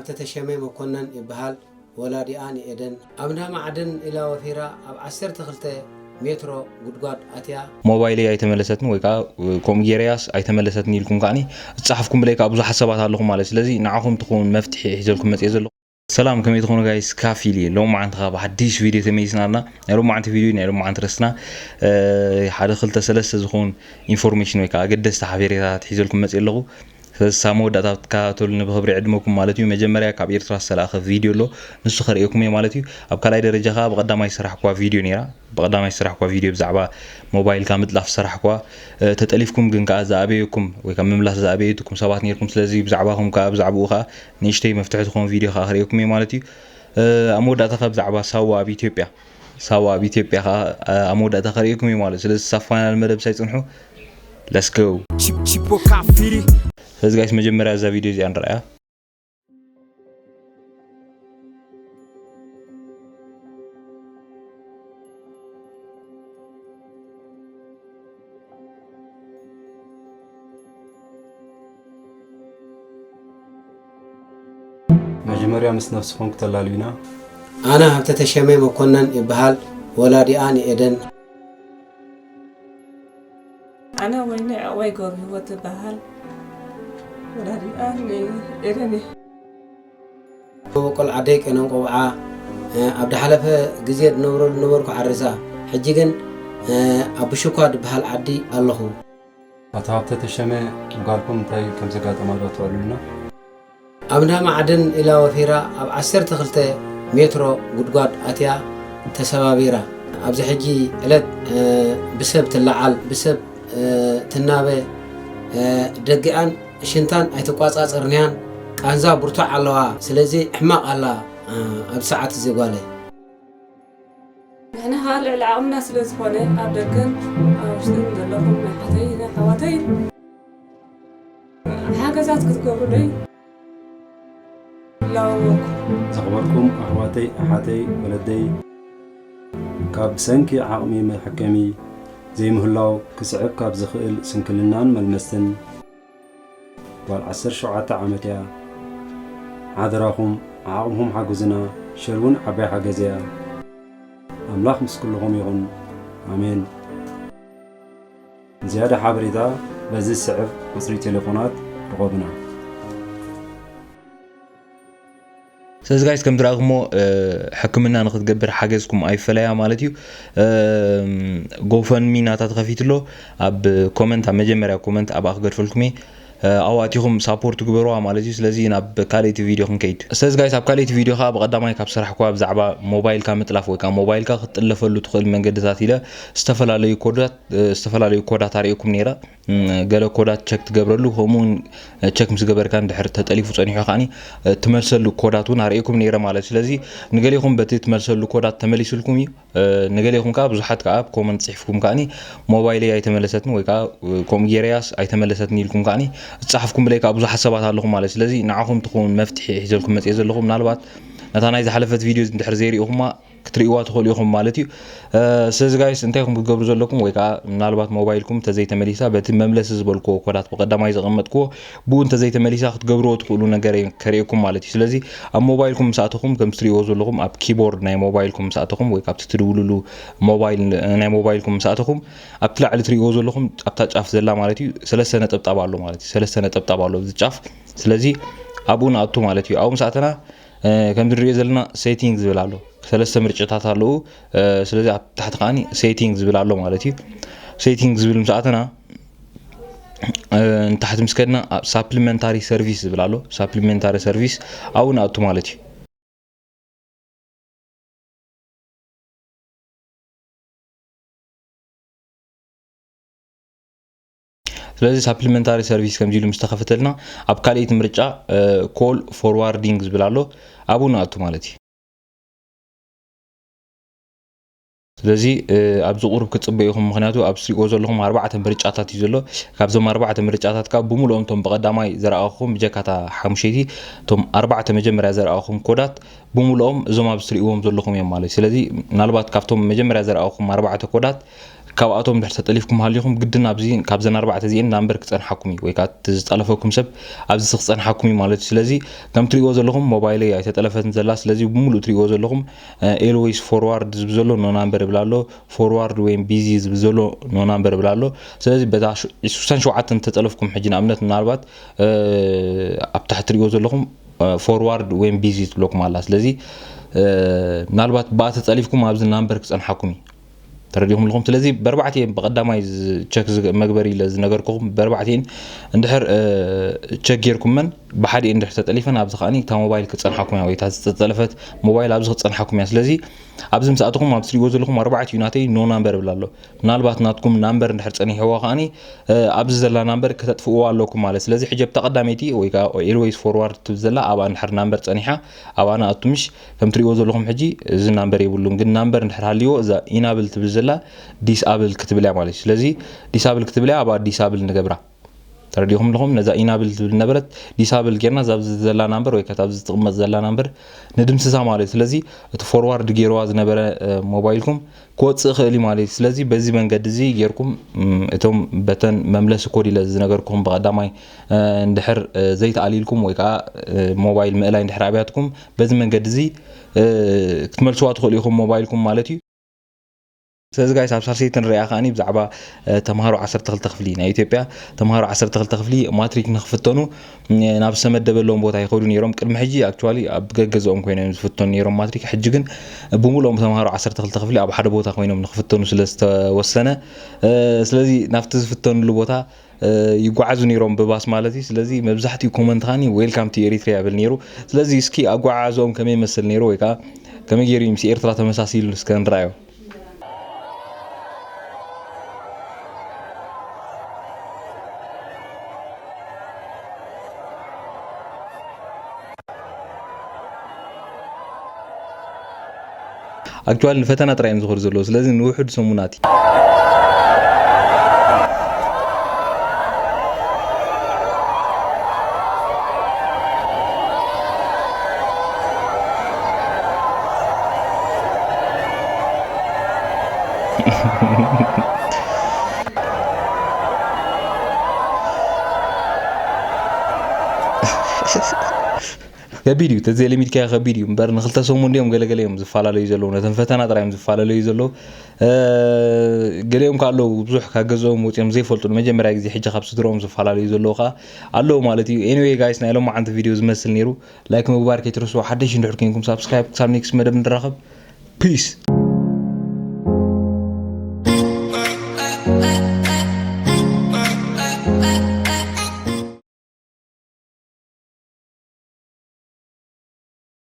ተተሸመ መኮነን ይበሃል። ወላዲኣ ንኤደን ኣብ እንዳ ማዕድን ኢላ ወፊራ ኣብ ዓሰርተ ክልተ ሜትሮ ጉድጓድ ኣትያ። ሞባይለይ ኣይተመለሰትን ወይ ከዓ ከምኡ ገይረያስ ኣይተመለሰትን ኢልኩም ከዓኒ ዝፀሓፍኩም ብለይ ከዓ ብዙሓት ሰባት ኣለኹም ማለት እዩ። ስለዚ ንዓኹም ትኸውን መፍትሒ ሒዘልኩም መፅየ ዘለኹ። ሰላም፣ ከመይ ትኾኑ ጋይስ? ካፊል እየ። ሎም መዓንቲ ከዓ ብሓዲሽ ቪድዮ ተመይስና ኣለና። ናይ ሎም መዓንቲ ቪድዮ ናይ ሎም መዓንቲ ረስትና ሓደ ክልተ ሰለስተ ዝኸውን ኢንፎርሜሽን ወይ ከዓ ኣገደስቲ ሓቤሬታታት ሒዘልኩም መፅየ ኣለኹ። ስለዚ ሳብ መወዳእታ ክትከታተሉኒ ብኽብሪ ይዕድመኩም ማለት እዩ። መጀመርያ ካብ ኤርትራ ዝተላእኸ ቪድዮ ኣሎ፣ ንሱ ከርእየኩም እየ ማለት እዩ። ኣብ ካልኣይ ደረጃ ከዓ ብቐዳማይ ዝሰራሕኩዋ ቪድዮ ነይራ። ብቐዳማይ ዝሰራሕኩዋ ቪድዮ ብዛዕባ ሞባይልካ ምጥላፍ ዝሰራሕኩዋ፣ እ፣ ተጠሊፍኩም ግን ከዓ ዝኣበየኩም ወይ ከዓ ምምላስ ዝኣበየትኩም ሰባት ነይርኩም። ስለዚ ብዛዕባኹም ከዓ ብዛዕባኡ ከዓ ንእሽተይ መፍትሒ ዝኾን ቪድዮ ከዓ ከርእየኩም እየ ማለት እዩ። እ፣ ኣብ መወዳእታ ከዓ ብዛዕባ ሳዋ ኣብ ኢትዮጵያ ሳዋ ኣብ ኢትዮጵያ ከዓ ኣብ መወዳእታ ከርእየኩም እዩ ማለት እዩ። ስለዚ ሳብ ፋይናል መደብ ሳይፅንሑ let's go። Chip- Chipo Kafiri. ስለዚ ጋይስ መጀመርያ እዛ ቪድዮ እዚኣ ንረኣያ። መጀመርያ ምስ ነብስኹም ክተላልዩና። ኣነ ሃብተ ተሸመ መኮነን ይበሃል። ወላዲኣ ንኤደን። ኣነ ወይኒ ዕቕባይ ገብረሂወት እበሃል። ወላዲኣ ንኤደን እየ። መበቆል ዓደይ ቄኖን ቆብዓ፣ ኣብ ዝሓለፈ ግዜ ዝነብረሉ ነበርኩ ዓርሳ። ሕጂ ግን ኣብ ብሽኳ ዝበሃል ዓዲ ኣለኹ። ኣቶ ሃብተ ተሸመ፣ ንጓልኩም እንታይ ከም ዘጋጠማ ዶ ተዕልሉና? ኣብ እንዳ ማዕድን ኢላ ወፊራ ኣብ ዓሰርተ ክልተ ሜትሮ ጉድጓድ ኣትያ ተሰባቢራ። ኣብዚ ሕጂ ዕለት፣ እ፣ ብሰብ ትለዓል፣ ብሰብ፣ እ፣ ትናበ፣ እ፣ ደጊኣን ሽንታን ኣይትቋጻጸርንያን፣ ቃንዛ ብርቱዕ ኣለዋ፣ ስለዚ ሕማቕ ኣላ፣ እ፣ ኣብ ሰዓት እዚ ጓለይ። ንሕና ኸኣ ልዕሊ ዓቕምና ስለ ዝኾነ ኣብ ደገን ኣብ ውሽጥን ዘለኹም ኣሕዋተይን ኣሕዋተይን ሓገዛት ክትገብሩለይ ይላወወኩም። ዝኸበርኩም ኣሕዋተይ፣ ኣሓተይ፣ ወለደይ፣ ካብ ብሰንኪ ዓቕሚ መሐከሚ ዘይምህላው ክስዕብ ካብ ዝኽእል ስንክልናን መልመስትን ጓል ዓሰርተ ሸውዓተ ዓመት እያ። ሓደራኹም ዓቕምኹም ሓግዙና፣ ሸር እውን ዓባይ ሓገዝ እያ። ኣምላኽ ምስ ኩልኹም ይኹን። ኣሜን። ንዝያዳ ሓበሬታ በዚ ዝስዕብ ቁጽሪ ቴሌፎናት ርኸቡና። ስለዚ ጋይስ ከም ትረኣኹሞ ሕክምና ንክትገብር ሓገዝኩም ኣይፈለያ ማለት እዩ። ጎፈንሚ ናታ ተኸፊትሎ ኣብ ኮመንት ኣብ መጀመርያ ኮመንት ኣብኣ ክገድፈልኩም እየ። ኣብኣቲኹም ሳፖርት ግበርዋ ማለት እዩ። ስለዚ ናብ ካልእቲ ቪድዮ ክንከይድ። ስለዚ ጋይስ ኣብ ካልእቲ ቪድዮ ከዓ ብቐዳማይ ካብ ሰራሕኩዋ ብዛዕባ ሞባይልካ ምጥላፍ ወይ ከዓ ሞባይልካ ክትጥለፈሉ ትኽእል መንገድታት ኢለ ዝተፈላለዩ ኮዳት ዝተፈላለዩ ኮዳት ኣርእየኩም ነይረ። ገለ ኮዳት ቸክ ትገብረሉ ከምኡውን ቸክ ምስ ገበርካ እንድሕር ተጠሊፉ ፀኒሑ ከዓኒ ትመልሰሉ ኮዳት እውን ኣርእየኩም ነይረ ማለት እዩ። ስለዚ ንገሌኹም በቲ ትመልሰሉ ኮዳት ተመሊሱልኩም እዩ። ንገሌኹም ከዓ ብዙሓት ከዓ ኣብ ኮመንት ፅሒፍኩም ከዓኒ ሞባይለይ ኣይተመለሰትን ወይ ከዓ ከምኡ ጌረያስ ኣይተመለሰትን ኢልኩም ከዓኒ ዝፀሓፍኩም ብለይ ከዓ ብዙሓት ሰባት ኣለኹም ማለት እዩ። ስለዚ ንዓኹም ትኸውን መፍትሒ ሒዘልኩም መፅየ ዘለኹ ምናልባት ነታ ናይ ዝሓለፈት ቪድዮ እንድሕር ዘይርኢኹማ ክትርእይዋ ትኽእሉ ኢኹም ማለት እዩ። ስለዚ ጋይስ እንታይ ኢኹም ክትገብሩ ዘለኩም ወይ ከዓ ምናልባት ሞባይልኩም ተዘይተመሊሳ በቲ መምለሲ ዝበልክዎ ኮዳት ብቀዳማይ ዘቐመጥክዎ ብኡ እንተዘይተመሊሳ ክትገብርዎ ትኽእሉ ነገር እየ ከርእየኩም ማለት እዩ። ስለዚ ኣብ ሞባይልኩም ምስ ኣተኹም ከም ትርእይዎ ዘለኹም ኣብ ኪቦርድ ናይ ሞባይልኩም ምስ ኣተኹም ወይ ካብቲ ትድውልሉ ሞባይል ናይ ሞባይልኩም ምስ ኣተኹም ኣብቲ ላዕሊ ትርእይዎ ዘለኹም ኣብታ ጫፍ ዘላ ማለት እዩ ሰለስተ ነጠብጣብ ኣሎ ማለት እዩ። ሰለስተ ነጠብጣብ ኣሎ ኣብዚ ጫፍ። ስለዚ ኣብኡ ንኣቱ ማለት እዩ። ኣብኡ ምስ ኣተና ከምዚ ንሪኦ ዘለና ሴቲንግ ዝብል ኣሎ። ሰለስተ ምርጫታት ኣለዉ። ስለዚ ኣብ ታሕቲ ከዓኒ ሴቲንግ ዝብል ኣሎ ማለት እዩ። ሴቲንግ ዝብል ምስ ኣተና ንታሕቲ ምስ ከድና ሳፕሊመንታሪ ሰርቪስ ዝብል ኣሎ። ሳፕሊመንታሪ ሰርቪስ ኣብኡ ንኣቱ ማለት እዩ። ስለዚ ሳፕሊመንታሪ ሰርቪስ ከምዚ ኢሉ ምስ ተኸፈተልና ኣብ ካልኣይቲ ምርጫ ኮል ፎርዋርዲንግ ዝብል ኣሎ ኣብኡ ንኣቱ ማለት እዩ። ስለዚ ኣብዚ ቁሩብ ክትፅበዩ ኢኹም ምክንያቱ ኣብ ትሪእዎ ዘለኹም ኣርባዕተ ምርጫታት እዩ ዘሎ። ካብዞም ኣርባዕተ ምርጫታት ካብ ብምልኦም እቶም ብቀዳማይ ዘረኣኹም ብጀካታ ሓሙሸይቲ እቶም ኣርባዕተ መጀመርያ ዘረኣኹም ኮዳት ብምልኦም እዞም ኣብ ትሪእዎም ዘለኹም እዮም ማለት እዩ። ስለዚ ምናልባት ካብቶም መጀመርያ ዘረኣኹም ኣርባዕተ ኮዳት ካብኣቶም ድሕር ተጠሊፍኩም ሃሊኹም ግድን ኣብዚ ካብዘን ኣርባዕተ እዚኤን ናምበር ክፀንሓኩም እዩ፣ ወይ ከዓ እቲ ዝጠለፈኩም ሰብ ኣብዚ ክፀንሓኩም እዩ ማለት እዩ። ስለዚ ከም ትሪእዎ ዘለኹም ሞባይለይ ኣይተጠለፈትን ዘላ። ስለዚ ብምሉእ ትሪእዎ ዘለኹም ኤልዌይስ ፎርዋርድ ዝብል ዘሎ ኖ ናምበር ይብል ኣሎ፣ ፎርዋርድ ወይም ቢዚ ዝብል ዘሎ ኖ ናምበር ይብል ኣሎ። ስለዚ በታ ሽሳን ሸውዓተን ተጠለፍኩም ሕጂ ንኣብነት ምናልባት ኣብ ታሕቲ ትሪእዎ ዘለኹም ፎርዋርድ ወይም ቢዚ ትብለኩም ኣላ። ስለዚ ምናልባት ብኣ ተጠሊፍኩም ኣብዚ ናምበር ክፀንሓኩም እዩ። ተረዲኹም ኣለኹም። ስለዚ በርባዕቲኤን ብቐዳማይ ቸክ መግበሪ ኢለ ዝነገርኩኹም በርባዕቲኤን እንድሕር ቸክ ጌርኩመን ብሓደ እንድሕር ተጠሊፈን ኣብዚ ከዓኒ እታ ሞባይል ክፀንሓኩም እያ ወይ እታ ዝተጠለፈት ሞባይል ኣብዚ ክፀንሓኩም እያ። ስለዚ ኣብዚ ምስ ኣተኹም ኣብ ትሪእዎ ዘለኹም ኣርባዕቲኡ ናተይ ኖ ናምበር ይብል ኣሎ። ምናልባት ናትኩም ናምበር እንድሕር ፀኒሕዎ ከዓኒ ኣብዚ ዘላ ናምበር ከተጥፍእዋ ኣለኩም ማለት። ስለዚ ሕጂ ኣብታ ቀዳመይቲ ወይ ከዓ ኤልዌይስ ፎርዋርድ ትብል ዘላ ኣብኣ እንድሕር ናምበር ፀኒሓ ኣብኣ ንኣቱ ምሽ ከም ትሪእዎ ዘለኹም ሕጂ እዚ ናምበር የብሉን። ግን ናምበር እንድሕር ሃልይዎ እዛ ኢናብል ትብል ዘላ ዲስኣብል ክትብል እያ ማለት እዩ። ስለዚ ዲስኣብል ክትብል እያ ኣብኣ ዲስኣብል ንገብራ። ተረዲኹም ኣለኹም? ነዛ ኢናብል ትብል ነበረት ዲስኣብል ጌርና እዛ ኣብዚ ዘላ ናምበር ወይ ከታ ኣብዚ ትቕመጥ ዘላ ናምበር ንድምስሳ ማለት እዩ። ስለዚ እቲ ፎርዋርድ ጌርዋ ዝነበረ ሞባይልኩም ክወፅእ ይኽእል እዩ ማለት እዩ። ስለዚ በዚ መንገዲ እዚ ጌርኩም እቶም በተን መምለሲ ኮድ ኢለ ዝነገርኩም ብቐዳማይ እንድሕር ዘይተኣሊልኩም ወይ ከዓ ሞባይል ምእላይ እንድሕር ኣብያትኩም በዚ መንገዲ እዚ ክትመልስዋ ትኽእሉ ኢኹም ሞባይልኩም ማለት እዩ። ስለዚ ጋይስ ኣብ ሳልሰይቲ ንሪኣ ከዓኒ ብዛዕባ ተምሃሮ ዓሰርተ ክልተ ክፍሊ ናይ ኢትዮጵያ ተምሃሮ ዓሰርተ ክልተ ክፍሊ ማትሪክ ንክፍተኑ ናብ ዝተመደበሎም ቦታ ይኸዱ ነይሮም። ቅድሚ ሕጂ ኣክቹዋሊ ኣብ ገገዝኦም ኮይኖም ዝፍተኑ ነይሮም ማትሪክ። ሕጂ ግን ብምሉኦም ተምሃሮ ዓሰርተ ክልተ ክፍሊ ኣብ ሓደ ቦታ ኮይኖም ንክፍተኑ ስለ ዝተወሰነ ስለዚ ናብቲ ዝፍተኑሉ ቦታ ይጓዓዙ ነይሮም ብባስ ማለት እዩ። ስለዚ መብዛሕትኡ ኮመንት ከዓኒ ዌልካም ቱ ኤሪትሪያ ይብል ነይሩ። ስለዚ እስኪ ኣጓዓዓዝኦም ከመይ ይመስል ነይሩ ወይ ከዓ ከመይ ገይሩ እዩ ምስ ኤርትራ ተመሳሲሉ እስከ ንረኣዮ። ኣክቹዋሊ ንፈተና ጥራይ እዮም ዝኸዱ ዘለዉ። ስለዚ ንውሑድ ሰሙናት እዩ። ከቢድ እዩ። ተዘይለሚድካዮ ከቢድ እዩ። እምበር ንክልተ ሰሙን ድዮም ገለገለ እዮም ዝፈላለዩ ዘለዉ። ነተን ፈተና ጥራይ እዮም ዝፈላለዩ ዘለዉ። ገሊኦም ከ ኣለዉ ብዙሕ ካብ ገዝኦም ወፂኦም ዘይፈልጡ ንመጀመርያ ግዜ ሕጂ ካብ ስድርኦም ዝፈላለዩ ዘለዉ ከ ኣለዉ ማለት እዩ። ኤኒዌይ ጋይስ ናይ ሎማዓንቲ ቪድዮ ዝመስል ነይሩ። ላይክ ምግባር ከይትረስዎ። ሓደሽ እንድሕር ኮይንኩም ሳብስክራይብ። ክሳብ ኔክስት መደብ ንራኸብ። ፒስ።